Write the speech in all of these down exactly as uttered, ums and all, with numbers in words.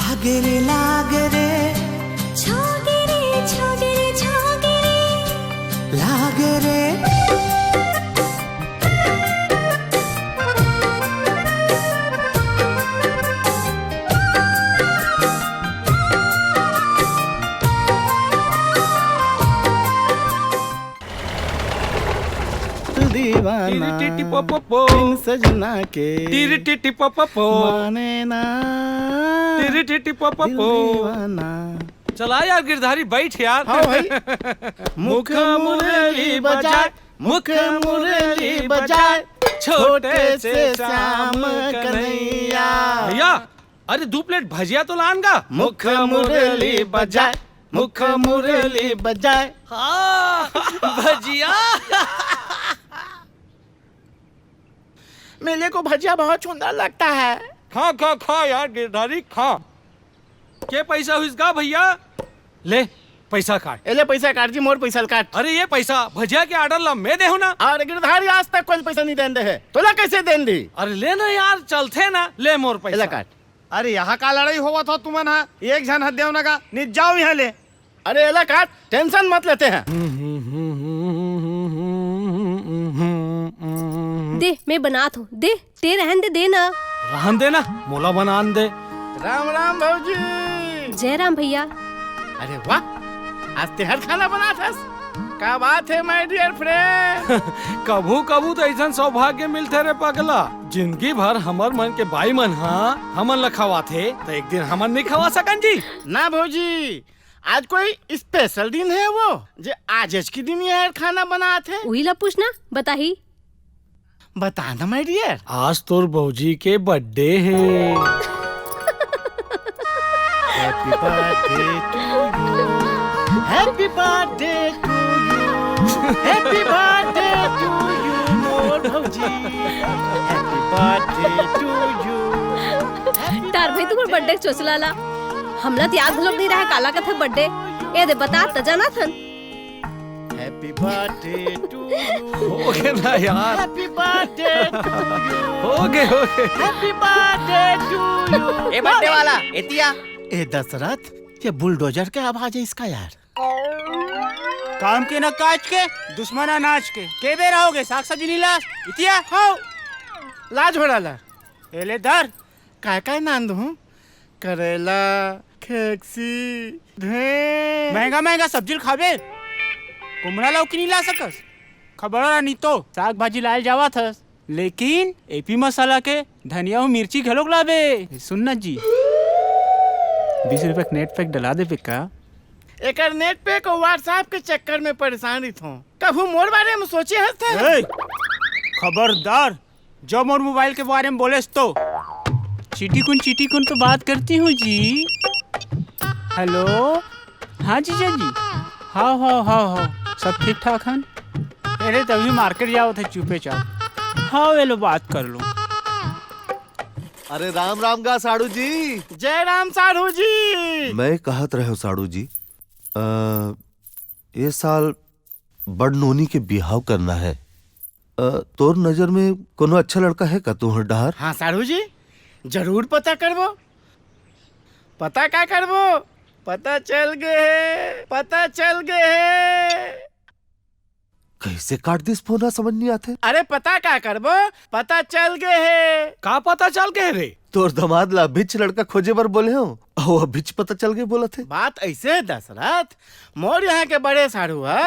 लागे रे, लागे रे, छोगे रे, छोगे रे, छोगे रे, लागे रे। दीवाना टिरी टिटी पो पो पो। बिन सजना के टिरी टिटी पो पो पो। माने ना टिरी टिटी पो पो दिल पो। दीवाना। चला यार गिरधारी, बैठ यार। हाँ भाई। मुख मुरली बजाए, मुख मुरली बजाए, छोटे से श्याम कन्हैया। भैया, अरे दो प्लेट भजिया तो लान गा। मुख मुरली बजाए, मुख मुरली बजाए। हाँ, भजिया। मेले को भजिया बहुत सुंदर लगता है। खा खा खा यार गिरधारी खा। के पैसा हुइस गा भैया? ले पैसा काट। ए ले पैसा काट जी, मोर पैसा ल काट। अरे ये पैसा भजिया के ऑर्डर ला मैं देहूं ना। अरे गिरधारी आज तक कोई पैसा नहीं देन दे है, तोला कैसे देन दी? अरे ले ना यार, चलथे ना, ले मोर पैसा। ए ले काट। अरे यहाँ का लड़ाई होवत हो तुमन हा? एक झन ह देव ना गा, नित जाओ यहाँ ले। अरे एला काट, टेंशन मत लेते हैं। दे, मैं बनात हूँ, दे, ते रहन दे, दे ना। रहन दे ना, मोला बनान दे। राम राम भौजी। जय राम भैया। अरे वाह, आज तेहर खाना बनात हस। का बात है my dear friend। कभू कभू तो ऐसन सौभाग्य मिलथे रे पगला, जिंदगी भर हमर मन के बाई मन हा हमन ला खवाथे, तो एक दिन हमन नहीं खवा सकन जी? ना भौजी, आज कोई स्पेशल दिन है वो, जे आज के दिन ये खाना बनात है। उही ला पूछना, बताही। बता ना my dear। आज तोर भौजी के बर्थडे है। Happy birthday to you, happy birthday to you, happy birthday to you, मोर भौजी। Happy birthday to you। तार भाई तुम्हार बर्थडे चोचला ला। हमला तो याद घलोक नहीं रहा काला कथा बर्थडे। ए दे बता त जाना थन। Happy birthday to you। हो गए ना यार। Happy birthday to you। हो गए, हो गए। Happy birthday to you। A birthday वाला, एतिया। ए दशरथ, ये बुलडोजर के आवाज है इसका यार। काम के ना काज के, दुश्मन अनाज के। के बेरा हो गए, साग सब्जी नहीं लास? इतिया, हाव। ला झोला ला। ए ले धर। काय काय नांद हूँ? करेला, खेकसी, ढेर। महंगा महंगा सब्जी ल खाबे, कुमड़ा लौकी नहीं ला सकस। खबर रहा नहीं तो साग भाजी लायल जावत हस, लेकिन एपी मसाला के धनिया अउ मिर्ची घलोक लाबे। सुन ना जी, बीस रुपया के नेट पैक डला देबे का? एकर नेट पैक अउ WhatsApp के चक्कर में परेशान रहिथों। कभू मोर बारे में सोचे हस ते? ए, खबरदार, जो मोर मोबाइल के बारे में बोलेस तो। चीटी कुन, चीटी कुन तो बात करती हूँ जी। हेलो, हाँ जीजा जी, हाँ, हाँ, हाँ, हाँ, सब ठीक ठाक हन। अरे तभी मार्केट जाओ थे चुपे चाप। हाँ, वे लो बात कर लो। अरे राम राम गा साढ़ू जी। जय राम साढ़ू जी। मैं कहत रहे हूँ साढ़ू जी, अ, ये साल बड़ नोनी के बिहाव करना है। अ, तोर नजर में कोनो अच्छा लड़का है का तुहर डहार? हाँ साढ़ू जी, जरूर पता करबो। पता का करबो? पता चल गे हे, पता चल गे हे। कैसे काट दिस फोन, समझ नहीं आते। अरे पता का करबो, पता चल गे हे। का पता चल गे रे? तोर दमाद ला अभिच लड़का खोजे बर बोले हो, अउ अभिच पता चल गे बोलत हे। बात ऐसे हे दशरथ, मोर यहाँ के बड़े साढ़ू ह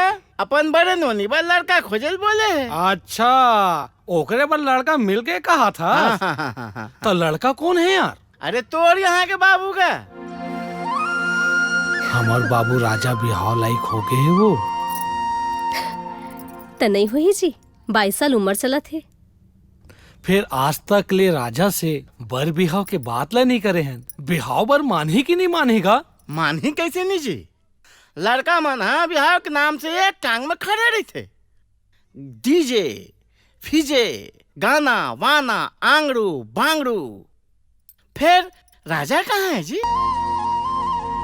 अपन बड़े नोनी बर लड़का खोजे ल बोले हे। अच्छा, ओकरे बर लड़का मिल के कहा था? हाँ, हाँ, हाँ, हाँ, हाँ। तो लड़का कौन है यार? अरे तोर यहाँ के बाबू का। हमर बाबू राजा बिहाव लायक हो गए हे वो। त नहीं होही जी, बाईस साल उम्र चलत हे। फिर आज तक ले राजा से बर बिहाव के बात ला नहीं करे हन। बिहाव बर मानही कि नहीं मानही गा? मानही कैसे नहीं जी? लड़का मन ह बिहाव के नाम से एक टांग में खड़े रहिथे। डीजे, फीजे, गाना, वाना, आंगड़ू, बांगड़ू। फिर राजा कहाँ है जी?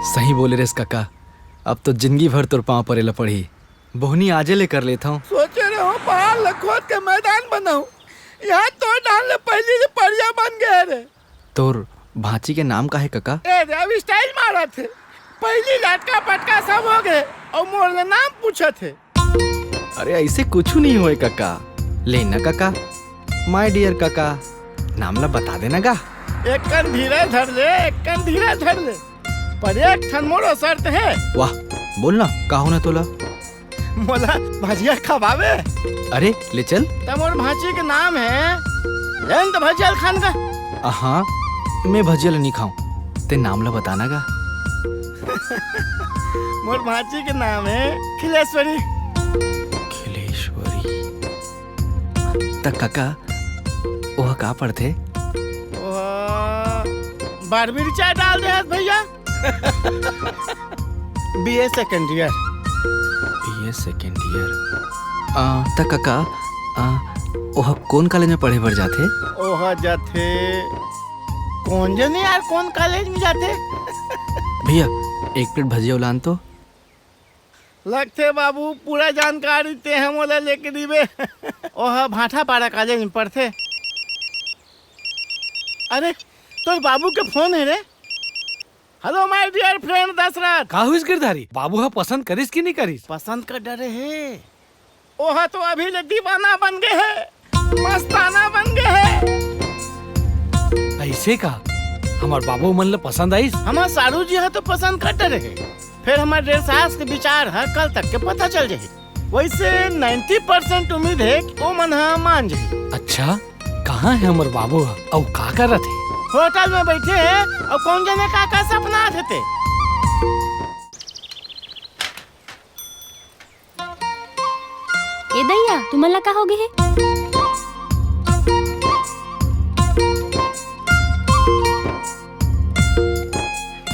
सही बोले रेस कका, अब तो जिंदगी भर तोर पाँव परे ला पड़ही। बोहनी आजे ले कर लेत हूँ। सोचे रहे हो पहाड़ ला खोद के मैदान बनाऊं, यहाँ तो डाल ले पहली से पड़िया बन गए रे। तोर भांची के नाम का हे कका? ए रे, अब स्टाइल मारत हे। पहिली लटका पटका सब हो गए, अउ मोर ले नाम पूछत हे। अरे, ऐसे कुछ नहीं होए कका। ले ना कका, my dear कका, नाम ला बता देना गा। एक कन धीरे धर ले, एक कन धीरे धर ले। पर एक ठन मोरो शर्त हे। वाह, बोल ना, का होना तोला? मोला भजिया खवावे। अरे, ले चल। त मोर भांची के नाम हे, ले न त भजिया ल खान का। हाँ, मैं भजिया ल नहीं खाऊं, ते नाम ला बताना गा। मोर भांची के नाम हे खिलेश्वरी। खिलेश्वरी। त कका, ओह का पढ़थे? ओह बारहवीं रिचार्ज डाल दे हस भैया। BA second year. BA second year. आ, त कका, आ, ओह कोन कॉलेज में पढ़े बर जाथे? ओह जाथे कोन जने यार, कोन कॉलेज में जाथे? भैया, एक प्लेट भजिया उलान तो। लगथे बाबू, पूरा जानकारी ते ह मोला लेके दिबे। ओह भाटापारा कॉलेज में पढ़थे। अरे, तोर बाबू के फोन हे रे। Hello my dear friend Dashrath. का होइस गिरधारी? बाबू ह पसंद करिस कि नहीं करिस? पसंद कर डरे हे। ओह तो अभी ले दीवाना बन गए हे, मस्ताना बन गए हे। ऐसे का? हमर बाबू मन ल पसंद आइस? हमर सारू जी ह तो पसंद कर डरे हे, फिर हमर डेढ़ सास के विचार ह कल तक के पता चल जाही। वैसे नाइंटी परसेंट उम्मीद हे कि ओ मन ह मान जाही। अच्छा, कहाँ हे हमर बाबू ह? अउ का करत हे? होटल में बैठे हे अउ कोन जने का का सपनात हे ते। ए दइया, तुमन ला का होगे हे?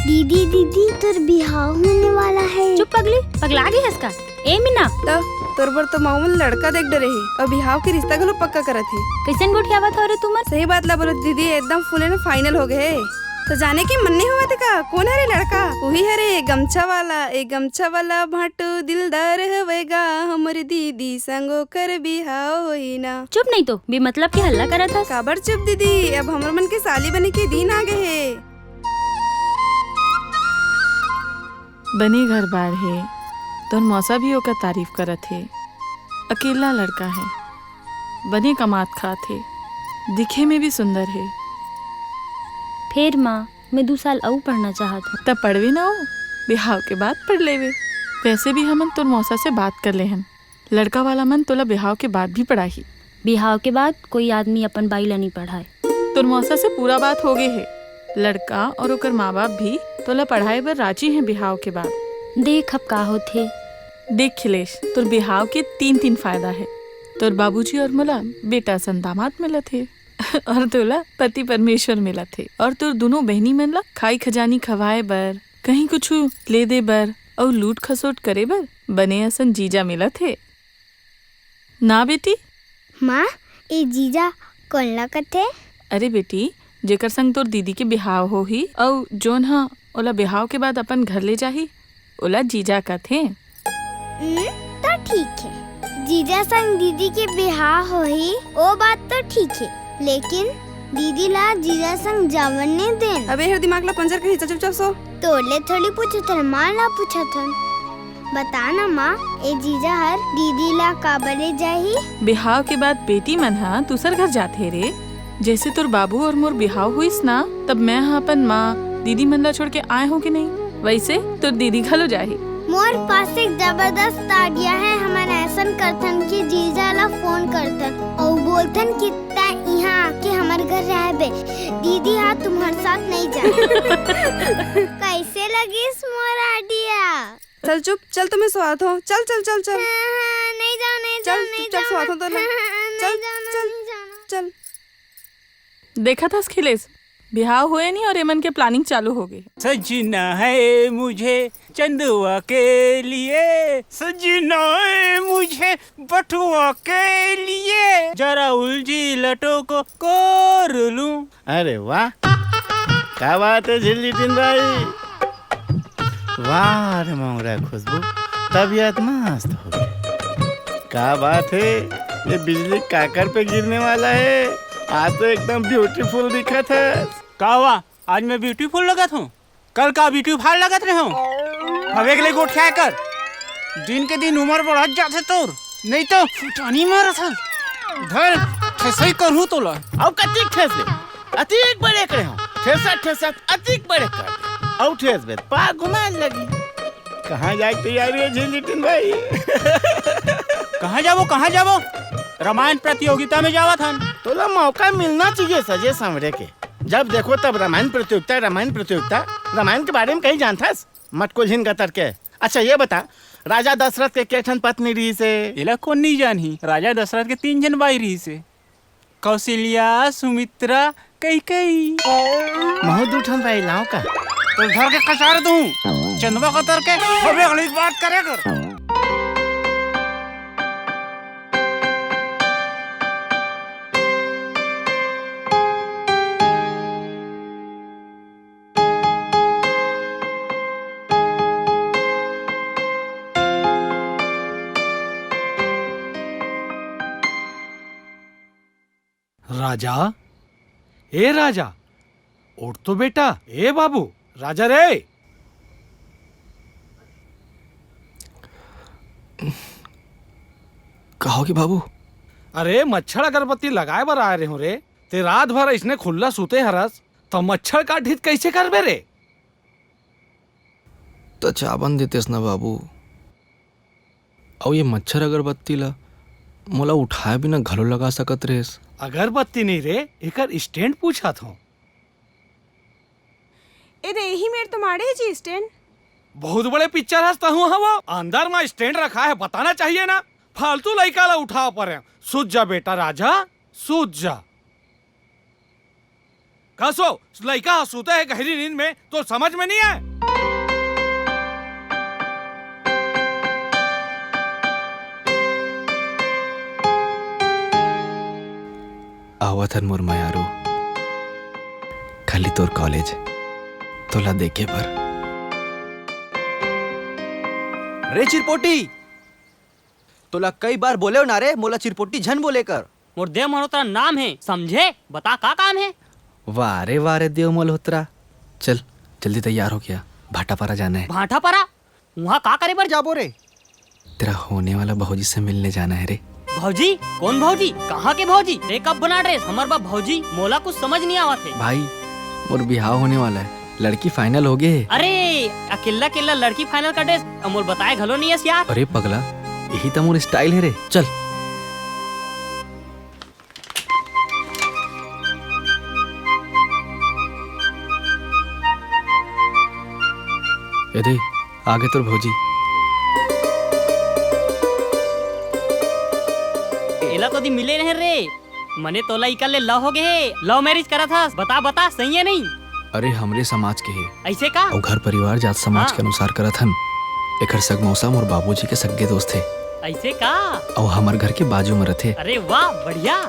दीदी, दीदी, तोर बिहाव होने वाला हे। चुप पगली, पगला गे हस का? ए मीना। त तोर बर तो माऊ मन लड़का देख डरे हे, अउ बिहाव के रिश्ता घलो पक्का करत हे। कइसन गोठियावत हव रे तुमन? सही बात ला बोलो दीदी, एकदम full and final होगे हे। त जाने के मन नहीं होवत हे का? कोन हरे लड़का? उही हरे, गमछा वाला, ए गमछा वाला भांटू दिलदार हवे गा, हमर दीदी संग ओकर बिहाव होई ना। चुप नहीं तो, बेमतलब के हल्ला करत हस। काबर चुप दीदी, अब हमर मन के साली बने के दिन आ गए हे। बने घर बार हे, तोर मौसा भी ओकर तारीफ करत हे। अकेला लड़का हे, बने कमात खात हे, दिखे में भी सुंदर हे। फेर माँ, मैं दू साल अउ पढ़ना चाहत हूँ। त पढ़वे ना हो, बिहाव के बाद पढ़ लेवे। वैसे भी हमन तोर मौसा से बात कर ले हन, लड़का वाला मन तोला बिहाव के बाद भी पढ़ाही। बिहाव के बाद कोई आदमी अपन बाई ला नहीं पढ़ाए। तोर मौसा से पूरा बात हो गई है। लड़का और ओकर माँ बाप भी तोला पढ़ाए बर राजी हैं बिहाव के बाद। देख अब का होथे। देख खिलेश, तोर बिहाव के तीन तीन फायदा है। तोर बाबूजी और मोला बेटा असन दामाद मिलत हे और तोला पति परमेश्वर मिलत हे और तोर दोनों बहनी मन ला खाई खजानी खवाए बर, कहीं कुछु ले दे बर और लूट खसोट करे बर बने असन जीजा मिलत हे। ना बेटी। माँ, ए जीजा कोन ला कथे? अरे बेटी, जेकर संग तोर दीदी के बिहाव होही अउ जोन ह ओला बिहाव के बाद अपन घर ले जाही, ओला जीजा कथे। हम्म, त ठीक हे। जीजा संग दीदी के बिहाव होही, ओ बात तो ठीक हे, लेकिन दीदी ला जीजा संग जावन नइ देन। अबे, एहर दिमाग ला पंचर करी, चल चुपचाप सो। तोर ले थोड़ी पूछत हन, माँ ला पूछत हन। बता ना माँ, ए जीजा हर दीदी ला काबर ले जाही? बिहाव के बाद बेटी मन ह दूसर घर जाथे रे। जैसे तोर बाबू और मोर बिहाव हुईस ना, तब मैं ह अपन माँ, दीदी मन ला छोड़ के आए हो कि नहीं, वैसे तोर दीदी घलो जाही। मोर पास एक जबरदस्त idea है, हमन ऐसन करथन कि जीजा ला फोन करथन अउ बोलथन कि तैं इहाँ आके हमर घर रहबे, दीदी हा तुम्हर साथ नहीं जाए। कैसे लगिस मोर idea? चल चुप, चल तुम्हें सुआत हो, चल चल चल चल। हाँ, हाँ, नहीं जाओ, नहीं जाओ, चल, नहीं चुपचाप जाओ। सुआत हो तो ना। हाँ, हाँ, चल, नहीं जाना, चल, नहीं जाना। चल। देखत हस खिलेश, बिहाव होए नहीं और एमन के planning चालू हो गई। सजना है मुझे चंदवा के लिए, सजना है मुझे बटुआ के लिए, जरा उलझी लटों को कोर लूं। अरे वाह, का बात है झिल्ली टिन भाई, वाह रे मोंगरा खुशबू, तबीयत मस्त हो गई। का बात है, ये बिजली काकर पे गिरने वाला है? आज तो एकदम beautiful दिखत है। का हुआ? आज मैं ब्यूटीफुल लगत हूँ, कल का ब्यूटी फाल लगत रहे हूँ। अब एक ले गोठिया कर, दिन के दिन उम्र बढ़त जाथे तोर, नहीं तो फुटानी मारत हस। धर, ठेसई करहूँ तोला। अउ कतिक ठेस ले, अतिक बड़े करे हूँ, ठेसत ठेसत अतिक बड़े कर दे। अउ ठेस बे पा घुमान लगी। कहाँ जाए तैयारी है झिलझिटिन भाई? कहाँ जाबो, कहाँ जाबो? रामायण प्रतियोगिता में जावत हन। तोला मौका मिलना चाहिए सजे संवरे के। जब देखो तब रामायण प्रतियोगिता, रामायण प्रतियोगिता। रामायण के बारे में कहीं जानथस? मटकुलहिन गतर के। अच्छा ये बता, राजा दशरथ के के ठन पत्नी रहिस हे? एला कोन नहीं जानही? राजा दशरथ के तीन झन बाई रहिस हे, कौशल्या, सुमित्रा, कैकई। महू दू ठन बाई लाओ का? तो घर के कचार दूं, चंदवा कतर के। अबे अगली बात करे कर। राजा, ए राजा, उठ तो बेटा। ए बाबू, राजा रे। का होगे बाबू? अरे, मच्छर अगरबत्ती लगाए बर आए रहे हो रे। ते रात भर इसने खुल्ला सूते हरस, त मच्छर काटही त कइसे करबे रे? त चाबन देतेस ना बाबू। अउ ये मच्छर अगरबत्ती ला मोला उठाए बिना घलो लगा सकत रेस। अगरबत्ती नहीं रे, एकर स्टैंड पूछत हों। ए दे, एही मेर तो माड़े हे जी स्टैंड। बहुत बड़े पिक्चर हस तहूं हवो। अंदर मा स्टैंड रखा है, बताना चाहिए ना। फालतू लइका ला उठा परे। सूत जा बेटा राजा, सूत जा। कसो, लइका ह सूते हे गहरी नींद में, तो समझ में नहीं आए। आवत हन मोर मयारू, खाली तोर कॉलेज तोला देखे बर। रे चिरपोटी, तोला कई बार बोलेव ना रे, मोला चिरपोटी झन बोले कर। मोर देव मल्होत्रा नाम हे, समझे? बता का काम हे? वाह रे वाह रे देव मल्होत्रा, चल जल्दी तैयार हो गया, भाटापारा जाना है। भाटापारा? वहाँ का करे बर जाबो रे? तेरा होने वाला भौजी से मिलने जाना है रे। भौजी? कौन भौजी? कहाँ के भौजी? ते कब बना ड्रेस? हमर बा भौजी, मोला कुछ समझ नहीं आवत हे। भाई, मोर बिहाव होने वाला है, लड़की फाइनल हो गए हे। अरे, अकेल्ला अकेल्ला लड़की फाइनल का ड्रेस, अब मोर बताए घलो नहीं हस यार। अरे पगला, यही तो मोर स्टाइल है रे। चल। ए दे, आगे तोर भौजी। एला तो दी मिले रहे रे। मने तोला इकर ले लव हो गए हे। लव मैरिज करत हस? बता, बता, सही है नहीं? अरे, हमरे समाज के हे। ऐसे का? अउ घर परिवार जात समाज हाँ। के अनुसार करत हन। एकर सग मौसा मोर बाबूजी के सग्गे दोस्त हे। ऐसे का? अउ हमर घर के बाजू में रथे। अरे वाह, बढ़िया।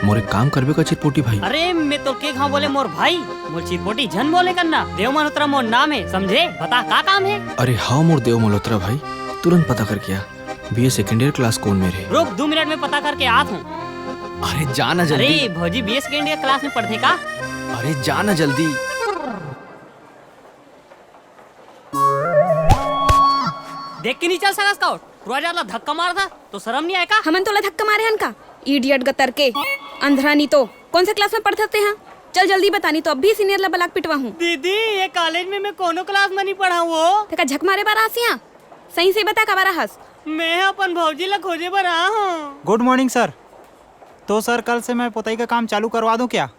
मोर एक काम करबे का चिरपोटी भाई? अरे, मैं तो के घाव बोले मोर भाई, मोर चिरपोटी झन बोले करना। देव मल्होत्रा मोर नाम है, समझे? बता का काम है? अरे हाँ मोर देव मल्होत्रा भाई, तुरंत पता करके आ। बीए सेकंड ईयर क्लास कौन में रे? रुक, दो मिनट में पता करके आत हूँ। अरे जा ना जल्दी। अरे भौजी बीए सेकंड ईयर क्लास में पढ़थे का? अरे जा ना जल्दी। देख के नहीं चल सकस का? टुरा जात ला धक्का मारत हस, तो शरम नहीं आए का? हमन तोला धक्का मारे हन का? इडियट गतर के, अंधरा नी तो। कौन से क्लास में पढ़थस तेहा? चल जल्दी बता, नी तो अभी सीनियर ला बलाक पिटवा हूँ। दीदी, ये कॉलेज में मैं कोनो क्लास में नहीं पढ़ा हूँ। तेका झक मारे बर आसिया? सही से बता, काबर आहस? मैं अपन भौजी ला खोजे बर आ हूँ। गुड मॉर्निंग सर। तो सर, कल से मैं पुताई का काम चालू करवा दूं क्या?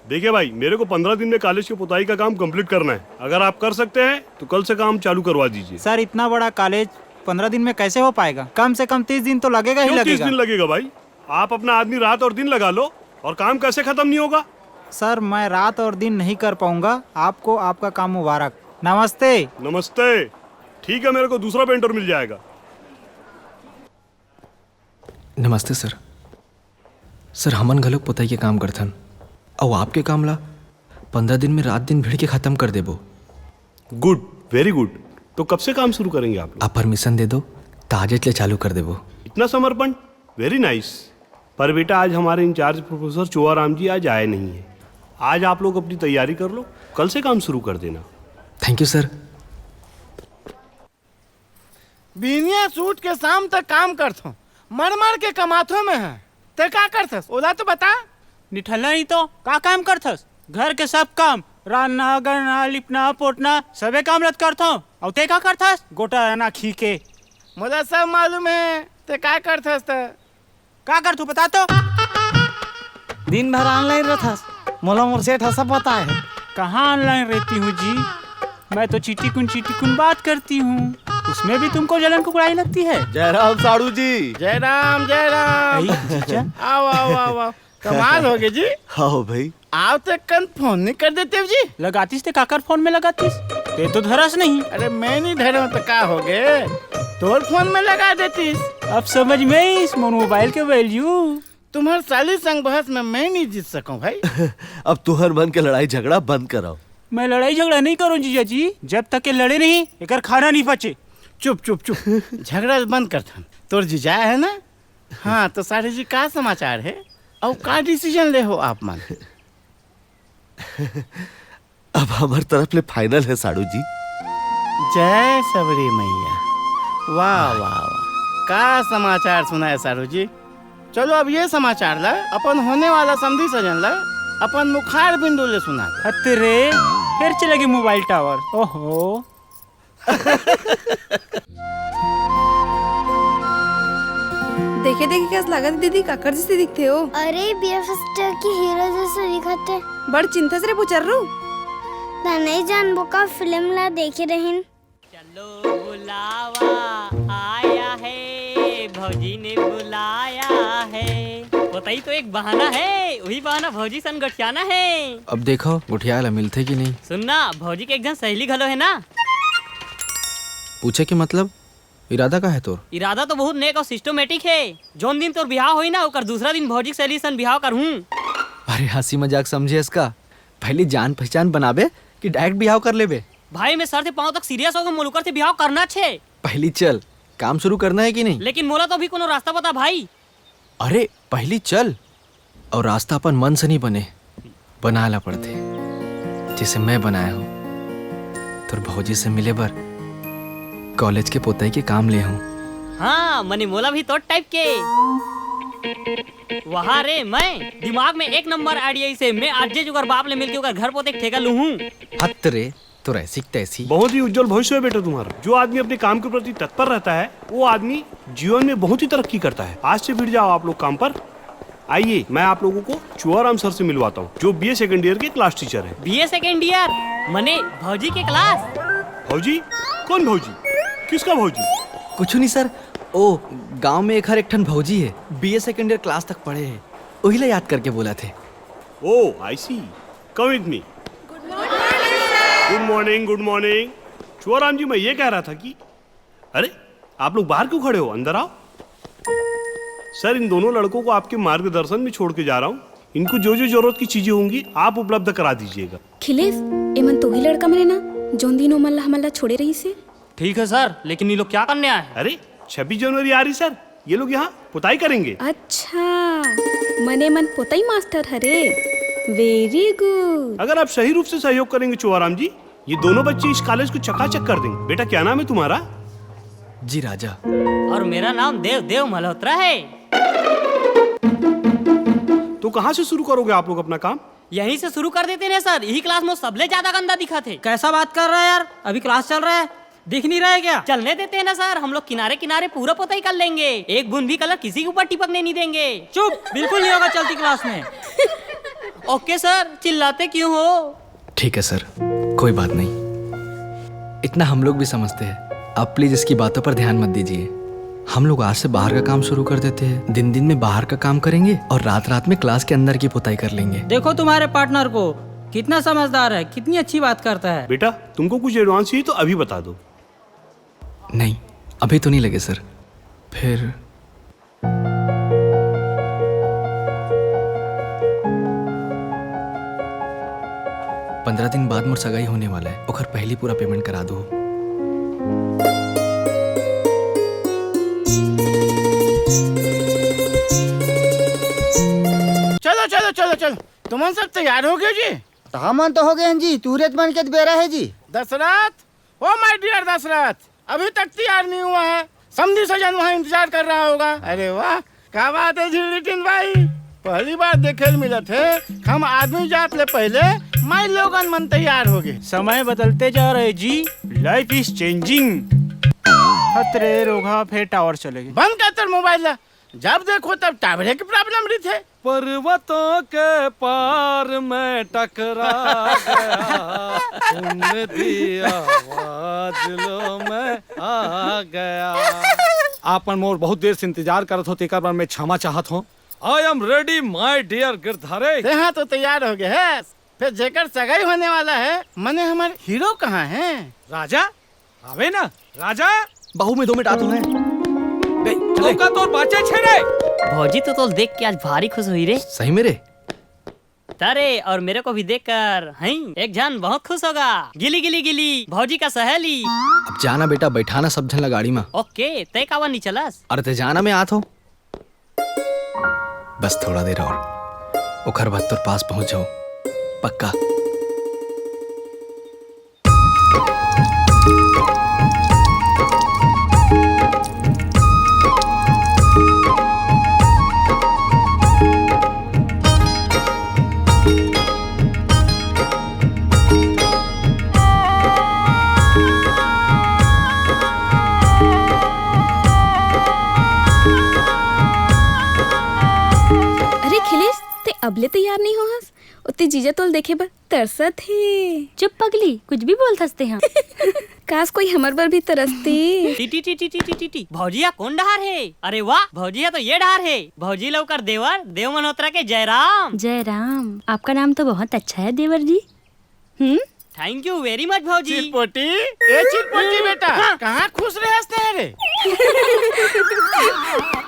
देखिए भाई, मेरे को पंद्रह दिन में कॉलेज के पुताई का काम कंप्लीट करना है। अगर आप कर सकते हैं तो कल से काम चालू करवा दीजिए। सर, इतना बड़ा कॉलेज पंद्रह दिन में कैसे हो पाएगा? कम से कम तीस दिन तो लगेगा ही क्यों तीस लगेगा। दिन लगेगा भाई? आप अपना आदमी रात और दिन लगा लो, और काम कैसे खत्म नहीं होगा? सर, मैं रात और दिन नहीं कर पाऊंगा। आपको आपका काम मुबारक। नमस्ते। नमस्ते। ठीक है, मेरे को दूसरा पेंटर मिल जाएगा। नमस्ते सर। सर, हमन घलोक पोताई के काम करथन, अउ आपके काम ला पंद्रह दिन में रात दिन भिड़ के खत्म कर देबो। गुड, वेरी गुड। तो कब से काम शुरू करेंगे आप लोग? आप परमिशन दे दो, त आजेच ले चालू कर देबो। इतना समर्पण, वेरी नाइस। पर बेटा, आज हमारे इंचार्ज प्रोफेसर चुआराम जी आज आए नहीं है। आज आप लोग अपनी तैयारी कर लो, कल से काम शुरू कर देना। Thank you sir. बिहनिया से उठ के शाम तक काम करथों, मर मर के कमाथों मैं है। ते का करथस, ओला तो बता। निठल्ला नहीं तो का काम करथस? घर के सब काम, रांधना, गढ़ना, लिपना, पोटना, सबे काम लत करथों। अउ ते का करथस? गोटा रहना खी के। मोला सब मालूम है, ते का करथस त? का करथू बता तो? दिन भर ऑनलाइन रहथस, मोला मोर सेठ ह सब बताए है। कहाँ ऑनलाइन रहती हूँ जी? मैं तो चिटिकुन चिटिकुन बात करती हूँ, उसमें भी तुमको जलन कुकड़ाई लगती है। जयराम साड़ू जी। जयराम, जयराम। आई, जीजा। आओ, आओ, आओ, आओ। कमाल हो गए जी। हाँ भाई। आओ तो कन फोन नहीं कर देते हो जी। लगातीस ते काकर फोन में लगातीस? ते तो धरस नहीं। अरे मैं नहीं धरे हूँ तो का हो गए? तोर फोन में लगा देतीस। अब समझ में आइस मोर मोबाइल के वैल्यू। तुम्हार साली संग बहस में मैं नहीं जीत सकूं भाई। अब तुहर मन के लड़ाई झगड़ा बंद कराओ। मैं लड़ाई झगड़ा नहीं करूं जीजा जी, जब तक के लड़े नहीं एकर खाना नहीं पचे। चुप चुप चुप। झगड़ा बंद कर थन। तोर जीजा है ना? हाँ तो साढ़ू जी का समाचार है? और का डिसीजन ले हो आप मन? अब हमर तरफ ले फाइनल है साड़ू जी। जय सबरी मैया। वाह वाह वाह, का समाचार सुनाए साड़ू जी। चलो अब ये समाचार ला अपन होने वाला समधी सजन ला अपन मुखार बिंदु ले सुना दे। हत रे, फिर चले गए मोबाइल टावर। ओहो। देखे देखे कस लागत दीदी, काकर जैसे दिखते हो। अरे बियर फेस्टर की हीरो जैसे दिखते। बड़ चिंता से रे बुचर्रू। मैं नहीं जानबो का फिल्म ला देखे रहिन। चलो बुलावा आया है, भौजी ने बुलाया है। बताई तो एक बहाना है, वही बहाना भौजी सन गठियाना है। अब देखो गुठिया ला मिलथे कि नहीं। सुनना, भौजी के एक जन सहेली घलो है ना। पूछे के मतलब? इरादा का है तोर? इरादा तो बहुत नेक और सिस्टमेटिक है। जोन दिन तोर बिहाव होई ना, ओकर दूसरा दिन भौजी के सहेली सन बिहाव करहूँ। अरे हंसी मजाक समझे इसका, पहली जान पहचान बनाबे कि डायरेक्ट बिहाव कर लेबे? भाई मैं सर से पाँव तक सीरियस हो गए, मोला ओकर से बिहाव करना छे। पहली चल, काम शुरू करना है कि नहीं? लेकिन मोला तो अभी कोनो रास्ता बता भाई। अरे पहली चल, और रास्ता अपन मन से नहीं बने, बनाए ला पड़थे, जैसे मैं बनाया हूँ तोर भौजी से मिले बर कॉलेज के पोताई के काम ले हूँ। हाँ, मने मोला भी तोर टाइप के। वहा रे, मैं दिमाग में एक नंबर आइडिया से मैं आज जे जुगाड़ बाप ले मिलके ओकर घर पोते के ठेका लूहूं। हत रे, तो ऐसी की तैसी। बहुत ही उज्जवल भविष्य है बेटा तुम्हारा। जो आदमी अपने काम के प्रति तत्पर रहता है, वो आदमी जीवन में बहुत ही तरक्की करता है। आज से भिड़ जाओ आप लोग काम पर। आइए, मैं आप लोगों को चुआराम सर से मिलवाता हूँ, जो बीए सेकंड ईयर के क्लास टीचर है। BA second year? मने भौजी के क्लास? भौजी? कौन भौजी? किसका भौजी? कुछ नहीं सर, ओ गांव में एक हर एक ठन भौजी है, बीए सेकंड ईयर क्लास तक पढ़े है, वही ला याद करके बोला थे। Oh, I see. Come with me. Good morning, good morning. Chuaram ji, मैं ये कह रहा था कि, अरे, आप लोग बाहर क्यों खड़े हो? अंदर आओ। सर, इन दोनों लड़कों को आपके मार्गदर्शन में छोड़ के जा रहा हूँ। इनको जो जो जरूरत की चीजें होंगी, आप उपलब्ध करा दीजिएगा। खिलेश, एमन तो ही लड़का मने ना, जोन दिन ओमन ला हमन ला छोड़े रहिस हे। ठीक है सर, लेकिन ये लोग क्या करने आए हैं? अरे, छब्बीस जनवरी आ रही सर, ये लोग यहाँ पुताई करेंगे। अच्छा, मने मन पोतई मास्टर हरे। वेरी गुड। अगर आप सही रूप से सहयोग करेंगे चुआराम जी, ये दोनों बच्चे इस कॉलेज को चकाचक कर देंगे। बेटा, क्या नाम है तुम्हारा? जी राजा। और मेरा नाम देव देव मल्होत्रा है। तो कहाँ से शुरू करोगे आप लोग अपना काम? यहीं से शुरू कर देते हैं सर, यही क्लास में सबले ज्यादा गंदा दिखत हे। कैसा बात कर रहा है यार, अभी क्लास चल रहा है, दिख नहीं रहा है क्या? चलने देते हैं ना सर, हम लोग किनारे किनारे पूरा पोताई कर लेंगे, एक बूंद भी कलर किसी के ऊपर टिपकने नहीं देंगे। चुप, बिल्कुल नहीं होगा चलती क्लास में। ओके सर, चिल्लाते क्यों हो? ठीक है सर, कोई बात नहीं, इतना हम लोग भी समझते हैं। आप प्लीज इसकी बातों पर ध्यान मत दीजिए। हम लोग आज से बाहर का काम शुरू कर देते हैं। दिन दिन में बाहर का काम करेंगे और रात रात में क्लास के अंदर की पुताई कर लेंगे। देखो तुम्हारे पार्टनर को, कितना समझदार है, कितनी अच्छी बात करता है। बेटा, तुमको कुछ एडवांस चाहिए तो अभी बता दो। नहीं, अभी तो नहीं लगे सर। फिर पंद्रह दिन बाद मोर सगाई होने वाला है, ओखर पहली पूरा पेमेंट करा दो। चलो, चलो, चलो, तुमन सब तैयार हो गए जी? त हमन तो हो गए हैं जी, तुहरे मन के त बेरा है जी। दशरथ, ओ my dear दशरथ, अभी तक तैयार नहीं हुआ है। समधी सजन वहाँ इंतजार कर रहा होगा। अरे वाह, का बात है झिलरिटिन भाई, पहली बार देखे ल मिलत है। हम आदमी जात ले पहले माई लोगन मन तैयार हो गए। समय बदलते जा रहे जी, life is changing। हतरे रोगहा, फेर टावर चले गए। बंद कर तोर मोबाइल ला, जब देखो तब टावरे के प्रॉब्लम रहिथे। पर्वतों के पार मैं टकरा गया, सुन दी आवाज लो मैं आ गया। आप मन मोर बहुत देर से इंतजार करत हो, तेकर बर मैं क्षमा चाहत हूँ। I am ready, my dear Girdhari. ते हाँ तो तैयार हो गए है, फिर जेकर सगाई होने वाला है, मने हमार हीरो कहाँ है? राजा, आवे ना राजा। बाहू में दो मिनट आत हूँ मैं। गई, चले। तोका तोर बाचे छे रे। भौजी तो तोल देख के आज भारी खुश हुई रे। सही में रे? तारे और मेरे को भी देखकर हई एक झन बहुत खुश होगा। गिली गिली गिली, भौजी का सहेली। अब जाना बेटा, बैठाना सब झन ला गाड़ी में। ओके, तय कावा नी चलस? अरे ते जाना, मैं आत हो। बस थोड़ा देर और, ओखर बाद तोर पास पहुंच जाऊं, पक्का। अरे खिलेश, ते अबले तैयार नहीं हो हस? ओती जीजा तोल देखे बर तरसत हे। चुप पगली, कुछ भी बोलथस ते हा। काश कोई हमर बर भी तरसती। टी, टी, टी, टी, टी, टी, टी, टी। भौजिया कोन डहार हे? अरे वाह, भौजिया तो ये डहार हे। भौजी लौकर देवर, देव मल्होत्रा के जयराम। जयराम, आपका नाम तो बहुत अच्छा है देवर जी। हम्म? Thank you very much भौजी। चिरपोटी, ए चिरपोटी बेटा, कहाँ खुश रहस ते रे?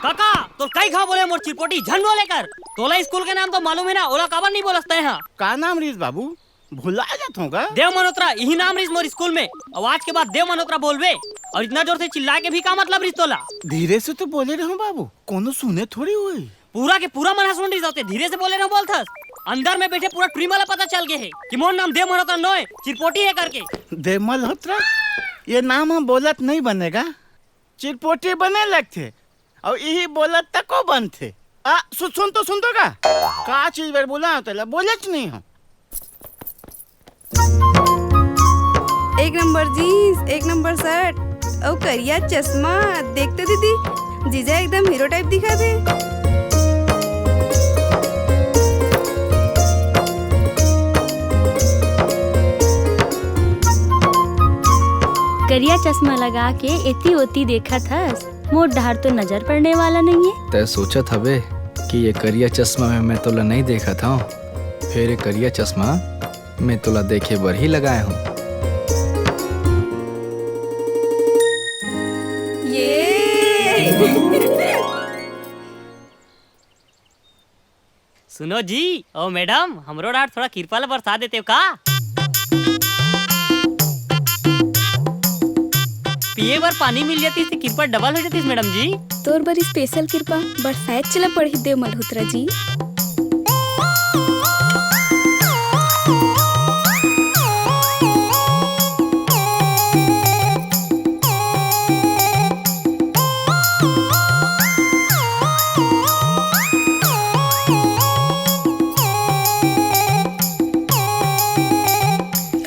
काका, तोर कई घाव बोले मोर चिरपोटी, झन बोले कर। तोला स्कूल के नाम तो मालूम है ना, ओला काबर नहीं बोलस ते हा? का नाम रहिस बाबू? भुला जात हों का? देव मल्होत्रा, इही नाम रहिस मोर स्कूल में। अउ आज के बाद देव मल्होत्रा बोलबे, अउ इतना जोर से चिल्लाए के भी का मतलब रहिस तोला? धीरे से तो बोले रहूं बाबू, कोनो सुने थोड़ी होही। पूरा के पूरा मन ह सुन रहिस, ते धीरे से बोले रहूं बोलथस। अंदर में बैठे पूरा टूरी मन ला पता चल गे हे कि मोर नाम देव मल्होत्रा नोय, चिरपोटी हे करके। देव मल्होत्रा, ये नाम ह बोलत नहीं बने गा, चिरपोटी बने लगथे। अउ इही बोलत तको बनथे। आ, सु-, सुन तो, सुन तो का? का चीज बर बोला हूँ तेला, बोलेच नहीं हूँ। एक नंबर जींस, एक नंबर शर्ट, अउ करिया चश्मा। देख तो दीदी, जीजा एकदम हीरो टाइप दिखत हे। करिया चश्मा लगा के एती ओती देखत हस, मोर डहार तो नजर पड़ने वाला नहीं है। तै सोचत हबे कि ये करिया चश्मा में मैं तोला नहीं देखत हूँ, फिर ये करिया चश्मा मैं तोला देखे बर ही लगाए हूँ। ये सुनो जी, ओ मैडम, हमरो डार थोड़ा किरपा ल बरसा देतेव का? पिए बर पानी मिल जातिस त किरपा डबल हो जातिस मैडम जी। तोर बर स्पेशल किरपा बरसाएच ल पड़ही देव मल्होत्रा जी।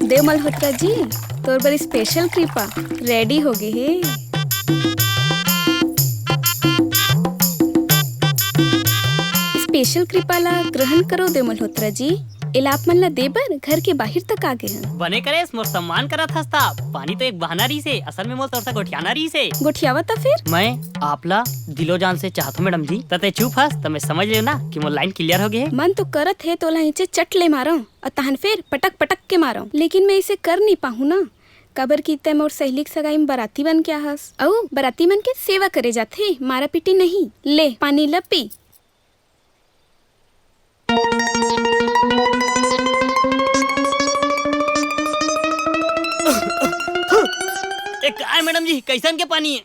देव मल्होत्रा जी, तोर बर स्पेशल कृपा रेडी हो गे हे। स्पेशल कृपा ला ग्रहण करो देव मल्होत्रा जी। एला आप मन ला दे बर घर के बाहिर तक आ गे हन। बने करेस, मोर सम्मान करत हस त। पानी तो एक बहाना रहिस हे, असल में मोला तोर से गोठियाना रहिस हे। गोठियावा त फिर? मैं आप ला दिलो जान से चाहत हूँ मैडम जी। त तै चुप हस त मैं समझ लेव ना कि मोर लाइन क्लियर हो गे हे। मन तो करत हे तोला इचे चट ले मारंव अउ तहन फिर पटक पटक के मारंव, लेकिन मैं इसे कर नहीं पाहूँ ना, काबर कि तै मोर सहेली के सगाई में बराती बन के आहस अउ बराती मन के सेवा करे जाथे, मारा पीटी नहीं। ले पानी ल पी। ए, काय मैडम जी, कैसन के पानी हे?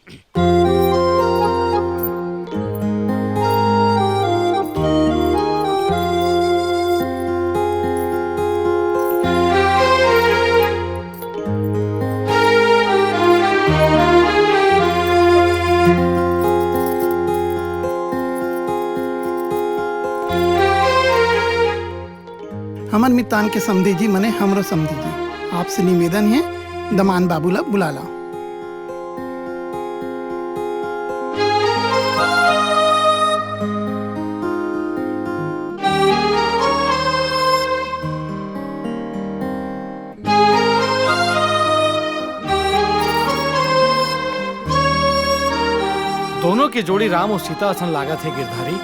हमर मितान के समधी जी मने हमरो समधी जी, आपसे निवेदन हे, दमांद बाबू ला बुला ला। दोनों के जोड़ी राम अउ सीता असन लागत हे गिरधारी।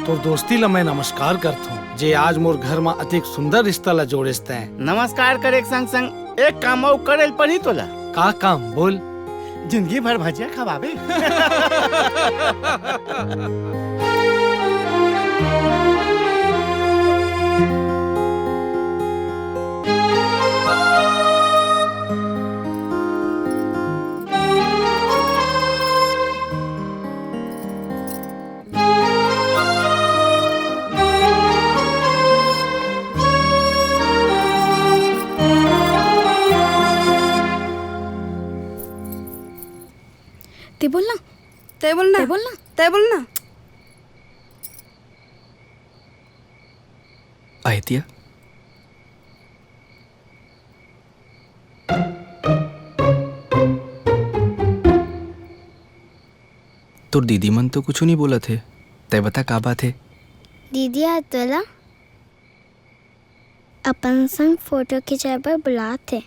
तोर दोस्ती ला मैं नमस्कार करथों, जे आज मोर घर म अतेक सुंदर रिश्ता ला जोड़ेस तैं। नमस्कार करे के संग संग एक काम अउ करे ल पड़ही तोला। का काम? बोल। जिंदगी भर भजिया खवाबे। ते बोल ना। तय बोल ना। तय बोल ना। तय बोल ना। आदित्य, तोर दीदी मन तो कुछु नहीं बोलत हे, तय बता का बात हे? दीदी ह तोला अपन संग फोटो खिंचाए बर बुलात हे।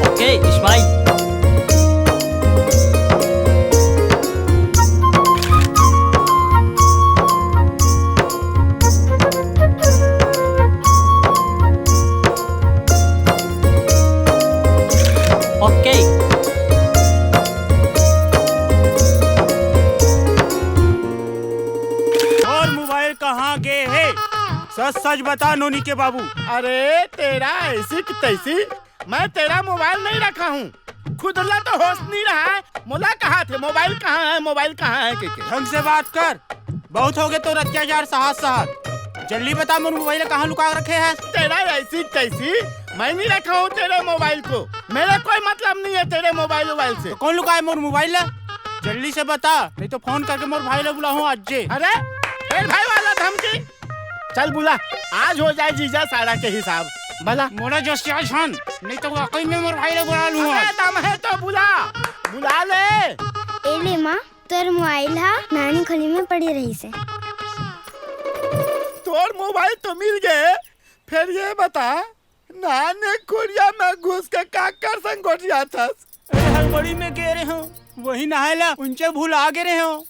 ओके, स्माइल। ओके। और मोबाइल कहाँ गे हे? सच सच बता नोनी के बाबू। अरे तेरा ऐसी की तैसी, मैं तेरा मोबाइल नहीं रखा हूँ। खुद ला तो होश नहीं रहा है, मोला कहा थे मोबाइल कहाँ है, मोबाइल कहाँ है के, के। ढंग से बात कर, बहुत हो गए तोर अत्याचार सहत सहत। जल्दी बता मोर मोबाइल कहाँ लुका रखे है। तेरा ऐसी की तैसी, मैं नहीं रखा हूँ तेरे मोबाइल को, मेरा कोई मतलब नहीं है तेरे मोबाइल वोबाइल से। तो कौन लुकाए मोर मोबाइल ला? जल्दी से बता, नहीं तो फोन करके मोर भाई ला बुलाहूँ आज जे। अरे, फिर भाई वाला धमकी? चल बुला, आज हो जाए जीजा सारा के हिसाब। भला मोला जस आज हन, नहीं तो वाकई में मोर भाई ला बुला लूँ अबे आज। दम है तो बुला, बुला ले। ए ले माँ, तोर मोबाइल हा नानी खोली में पड़ी रहिसे। तोर मोबाइल तो मिल गए, फिर ये बता, नानी कुरिया में घुस के काकर संग गोठियाथस? अरे हड़बड़ी में गे रहेंव, वही नहाए ला उंचे भुला गे रहेंव।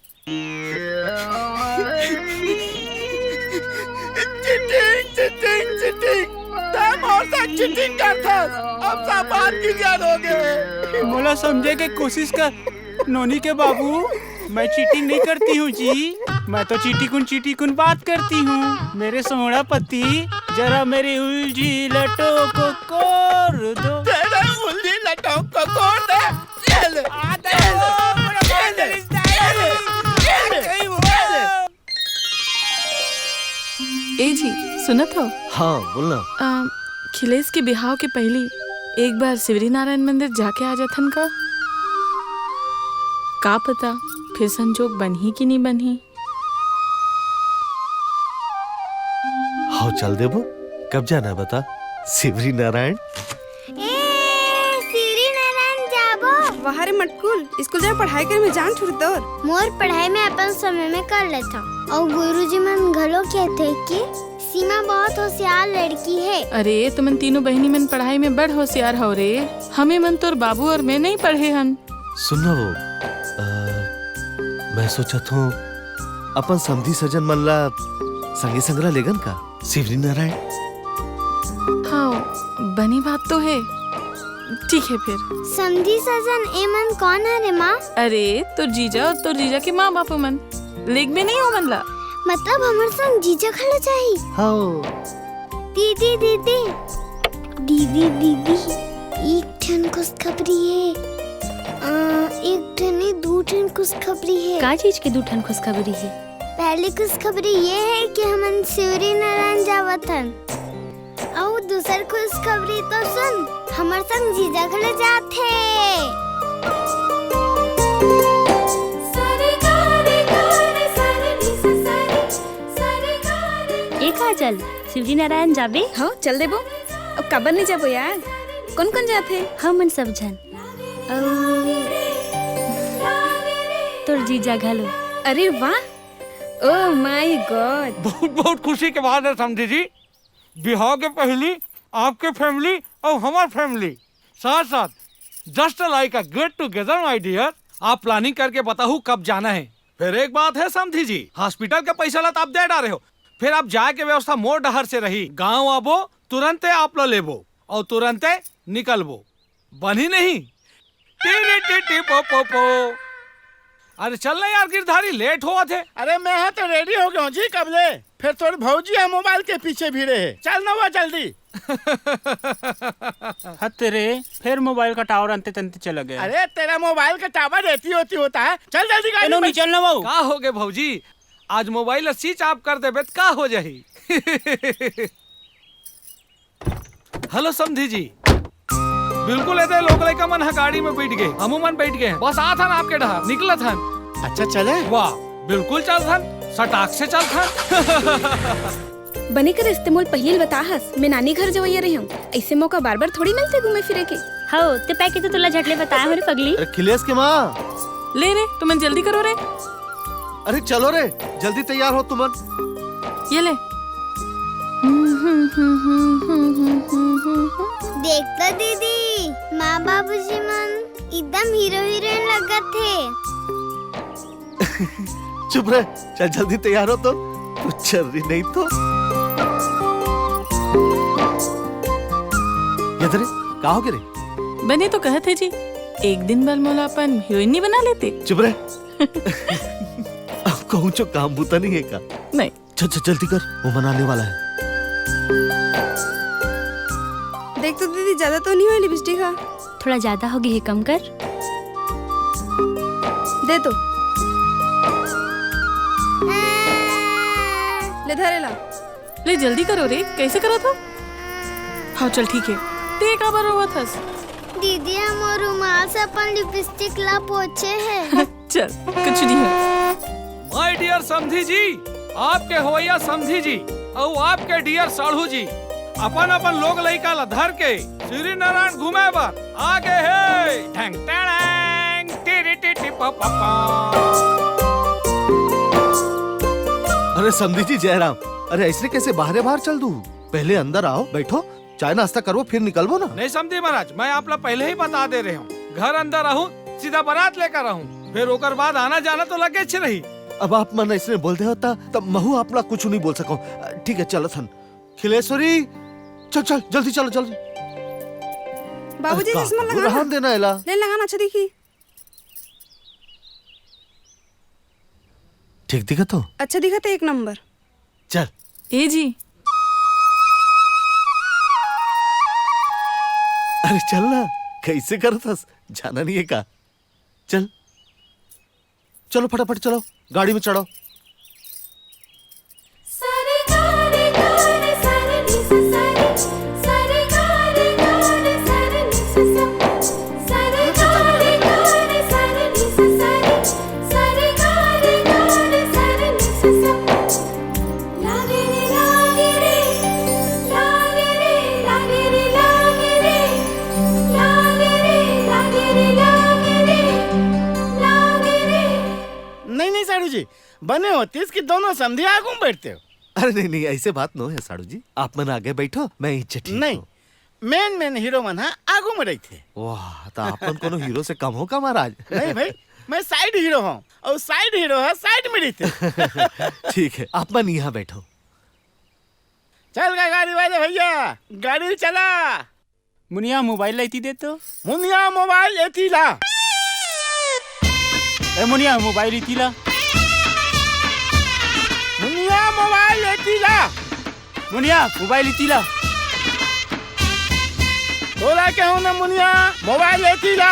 Cheating, cheating, cheating. तैं मोर साथ चीटिंग करथस। अब सब बात क्लियर हो गए। मोला समझे के कोशिश कर, नोनी के बाबू, मैं चीटिंग नहीं करती हूँ जी, मैं तो चीटिकुन चीटिकुन बात करती हूँ। मेरे सोहना पति, जरा मेरी उलझी लटों को खोल दो। तेरे उलझी लटों को खोल दे। ये ले। आ, ये ले। ये ले। ये ले। ए जी, सुनत हो? हाँ, बोलना। अ, खिलेश के बिहाव के पहली एक बार शिवरी नारायण मंदिर जाके आ जाथन का? का पता, फिर संजोग बनही कि नहीं बनही। हाँ, चल देबो। कब जाना है बता? शिवरी नारायण। ए, शिवरी नारायण जाबो। वाह रे मटकुल, स्कूल जाए पढ़ाई करे में जान छुट तोर। मोर पढ़ाई में अपन समय में कर लेथव। अउ गुरुजी मन घलो कहथे कि सीमा बहुत होशियार लड़की है। अरे, तुमन तीनों बहिनी मन पढ़ाई में बड़ होशियार हव रे। हमें मन तोर बाबू और मैं नहीं पढ़े हन। सुन ना वो, अ, मैं सोचत हूँ, अपन समधी सजन मन ला संगे संगरा लेगन का? शिवरी नारायण। हाँ, बनी बात तो है। ठीक है फिर। समधी सजन, ए मन कौन है रे माँ? अरे, तोर जीजा और तोर जीजा के माँ बापू मन। लेगबे नहीं ओ मन ला। मतलब हमर संग जीजा घलो चाही? हाँ। दीदी, दीदी। दीदी, दीदी, एक ठन खुशखबरी है। अ, एक ठन नहीं, दू ठन खुशखबरी है। का चीज के दू ठन खुशखबरी है? पहली खुशखबरी ये है कि हमन शिवरी नारायण जावत हन। अउ दूसर खुशखबरी तो सुन, हमर संग जीजा घलो जाथे। ए काजल, शिवरी नारायण जाबे? हाँ, चल देबो। अब काबर नहीं जाबो यार? कौन कौन जाथे? हमन सब झन। अउ तोर जीजा घलो। अरे वाह, oh my God। बहुत बहुत खुशी के बात है समधी जी। बिहाव के पहली आपके family अउ हमर family साथ साथ, just like a get together my dear। आप planning करके बताहू कब जाना है। फिर एक बात है समधी जी, hospital के पैसा ला तो आप दे डारे हो, फिर आप जाए के व्यवस्था मोर डहर से रही। गांव आबो, तुरंते आप ला लेबो अउ तुरंते निकलबो, बनी नहीं? टी री टी टी पो पो पो। अरे चल ना यार गिरधारी, late होवत हे। अरे मैं हा तो ready हो गया हूँ जी, कब ले? फिर तोर भौजी हा mobile के पीछे भिड़े हे। चल ना वो जल्दी। हत रे, फिर mobile का tower अंते तंते चला गया। अरे तेरा mobile का tower एती ओती होता है, चल जल्दी गाड़ी एनो में। नहीं चलना वो। का हो गए भौजी, आज mobile switch off कर देबे त का हो जाही? Hello समधी जी, बिल्कुल एदे लोग लइका मन ह गाड़ी में बैठ गए, हमू मन बैठ गए हन। बस आत हन आपके डहर, निकलत हन। अच्छा चले? वाह, बिल्कुल चलत हन, सटाक से चलत हन। बने करे ते मोल पहिली ल बता हस, मैं नानी घर जवइया रही हूँ। ऐसे मौका बार बार थोड़ी मिलते घूमे फिरे के। हो, ते पैके तो तुला झटले बताया हो रे पगली। अरे खिलेश के माँ। ले रे, तुमन जल्दी करो रे। अरे चलो रे, जल्दी तैयार हो तुमन। ये ले। देख तो दीदी, माँ बाबूजी मन एकदम हीरो हीरोइन लगत हे। चुप रह, चल जल्दी तैयार हो तो, कुछ चल रही नहीं तो। ये धरे, का हो गे रे? बने तो कहत हे जी, एक दिन बर मोला अपन हीरोइन नहीं बना लेते? चुप रह। अब कहूँ जो काम बूता नहीं है का? नहीं। चल चल जल्दी कर, वो मन आने वाला है। देख तो दीदी, ज्यादा तो नहीं हुई लिपस्टिक हा? थोड़ा ज्यादा हो गई है, कम कर। दे तो। ले धरे ला। ले जल्दी करो रे, कैसे करो तो? हाँ चल ठीक है। ते काबर रोवत हस? दीदी, हम वो रुमाल से अपन लिपस्टिक ला पोछे है। चल, कुछ नहीं है। My dear समधी जी, आपके होवइया समधी जी अउ आपके dear साढ़ू जी अपन अपन लोग लइका ला धर के शिवरी नारायण घूमे बर आ गए हे। ढंग टड़ांग, टिरी टिटी पा पा पा। अरे समधी जी, जयराम, अरे ऐसे कैसे बाहरे बाहर चल दू? पहले अंदर आओ, बैठो, चाय नाश्ता करबो, फिर निकलबो ना। नहीं समधी महाराज, मैं आप ला पहले ही बता दे रहे हूँ, घर अंदर आहूँ, सीधा बारात लेकर आहूँ, फिर ओकर बाद आना जाना तो लगेच रही। अब आप मन ऐसने बोल दे होता, तब महू आप ला कुछ नहीं बोल सकूं। ठीक है, चलो थन। खिलेश्वरी, चल चल, जल्दी चलो, जल्दी। बाबूजी, अरे का, चश्मा वो लगाना। रहन देना एला। ले लगाना, अच्छा दिखी। ठीक दिखत हो? अच्छा दिखत है, एक नंबर। चल। ए जी। अरे चल ना, कैसे करत हस? जाना नहीं है का? चल, चलो फटाफट चलो, गाड़ी में चढ़ो। नहीं नहीं साढ़ू जी, बने होतीस कि दोनों समधी आगू में बैठते हो। अरे नहीं नहीं, ऐसे बात नो है साढ़ू जी, आप मन आगे बैठो, मैं इच्छे ठीक नहीं। हूँ। मेन मेन हीरो मन हा आगू में रहिथे। वाह, त आप मन कोनो हीरो से कम हो का महाराज? नहीं भाई, मैं साइड हीरो हूँ और साइड हीरो हा साइड में रहिथे। ठीक है, आप मन यहाँ बैठो। चल गा गाड़ी वाले भैया, गाड़ी चला। मुनिया मोबाइल ला इती दे तो। मुनिया मोबाइल एती ला। ए मुनिया मोबाइल इती ला। मुनिया मोबाइल एती ला। मुनिया मोबाइल इती ला। तोला कहूँ ना मुनिया मोबाइल एती ला।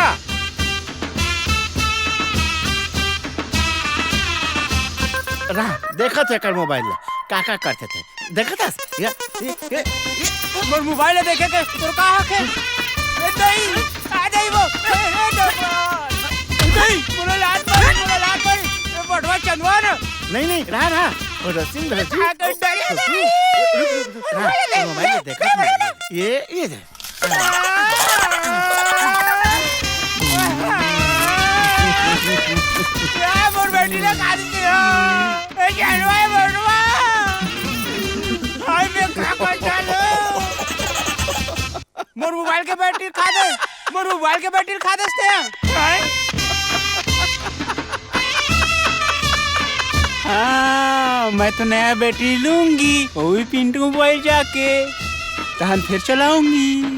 रहा, देखत हे एकर मोबाइल ला, का का करथे ते। देखत हस? या, ये, ये, ये। मोर मोबाइल देखे के तोर का हक हे? ए, नहीं, आ नहीं वो। ए, ए, भगवान। नहीं, मोला लात मारी, मोला लात मारी। ए, बटवा चंदवा ना। नहीं, नहीं, रहा, रहा। वो रस्सी में धर दी। आ, तो डरे रस्सी। नहीं। रुक, रुक, रुक। हाँ, मोबाइल में देखा था। ये, ये दे। ए, मोर बेटी ने खा दी हो। ए, जानवा है, बटवा। हाय, मैं का कर डालो? मोर मोबाइल के बैटरी खा दे, मोर मोबाइल के बैटरी खा दे। हाँ, मैं तो नया बैटरी लूंगी, वो भी पिंटू मोबाइल जाके, तहन फिर चलाऊंगी।